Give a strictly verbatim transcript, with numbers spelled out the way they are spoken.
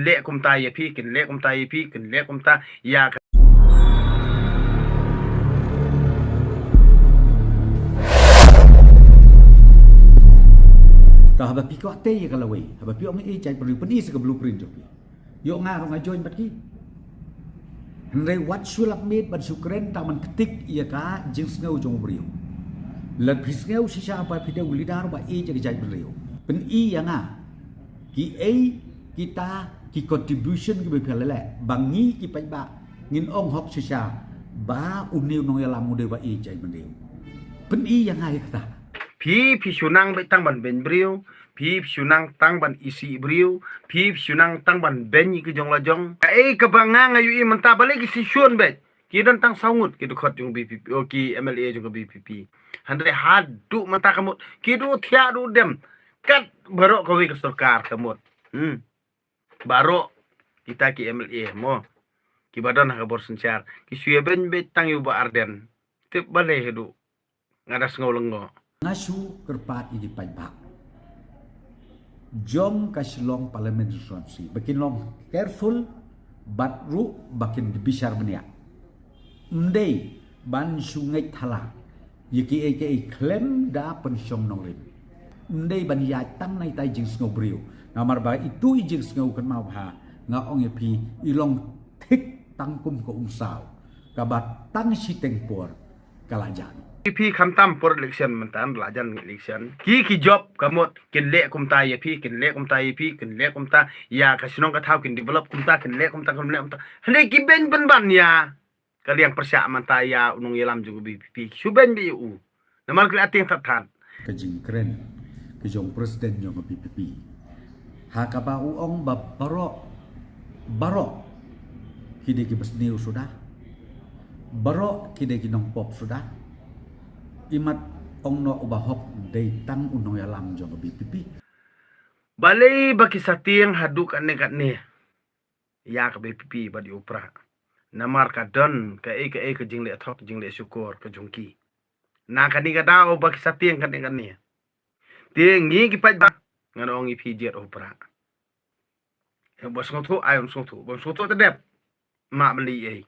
leh kumta ïa phi, kin leh kumta ïa phi, kin leh kumta ïa ka. Ka haba phi kwah tei ïa ka lawei, haba phi ong ei jaitbynriew, pyni sa ka blueprint jong phi. Ïoh nga ruh nga join bad ki. Hynrei wat shu lap miet ban shu kren tang ban ktik ïa ka jingsngew jong u briew. Lada phi sngew shisha ba phi dei u leader ba ïeit ïa ka jaitbynriew, pyni ïa nga kiei kita ki contribution kiba phi la leh ba ngi ki paidbah ngin ong hok shisha ba une u nongïalam u dei ba ïeit ïa ka jaitbynriew. Pyni ïa nga ïa kata. Phi, phi shu nang beit tang ban beiñ briew, phi, phi shu nang tang ban isih briew, phi, phi shu nang tang ban beiñ ïa ki jong la jong. Kaei kaba nga nga ïohi mynta balei ki shu shun beit. Ki don tang saw ngut ki dkhot jong VPP, oh, ki MLA jong ka VPP. Hynrei haduh mynta ka mut ki duh thiah duh dem. Kat baroh kawei ka sorkar ka mut. Hmm. Baroh kita ki MLA mo, kiba don ha ka bor synshar, ki shu ïa beiñ beit tang ïa u Bah Ardent. Tip balei haduh nga da sngew lyngngoh. Nga shu kyrpad ïa ki paidbah jong ka Shillong Parliamentary Constituency ba kin long careful bad ruh ba kin bishar bniah. Ym dei ban shu ngeit thala ïa kiei kiei khlem da pynshong nongrim. Ym dei ban ïaid tang na itai jingsngew briew. Namar ba itu i jingsngew kynmaw bha nga ong ïa phi i long thik tang kum ka umsaw kaba tang shiteng por ka la jan. Phi khamtam por election mynta la jan election. Ki ki jop ka mut kin leh kumta ïa phi, kin leh kumta ïa phi, kin leh kumta ïa ka shnong ka thaw, kin develop kumta, kin leh kumta, kin leh kumta. Hynrei ki beiñ pynban ïa ka liang pyrshah mynta ïa u nongïalam jong ka VPP. Shu beiñ beit ïa u. Namar ki la tieng that that. Ka jingkren ka jong president jong ka VPP ha kaba u ong ba baroh, baroh ki dei kiba sniew suda. Baroh ki dei ki nongpop suda. Imat ong noh uba hok dei tang u nongïalam jong ka VPP. Balei ba ki sa tieng haduh katne katne ïa ka VPP bad ïa u Prah? Namar ka don kaei kaei ka jingleh thok jingleh shukor ka jong ki. Na kane ka daw ba ki sa tieng kane kane. Tieng ngi ki paidbah ngan ong ïa phi jied u Prah. Ba sngewthuh ai un sngewthuh, ba sngewthuh te dep. Ma beli ei.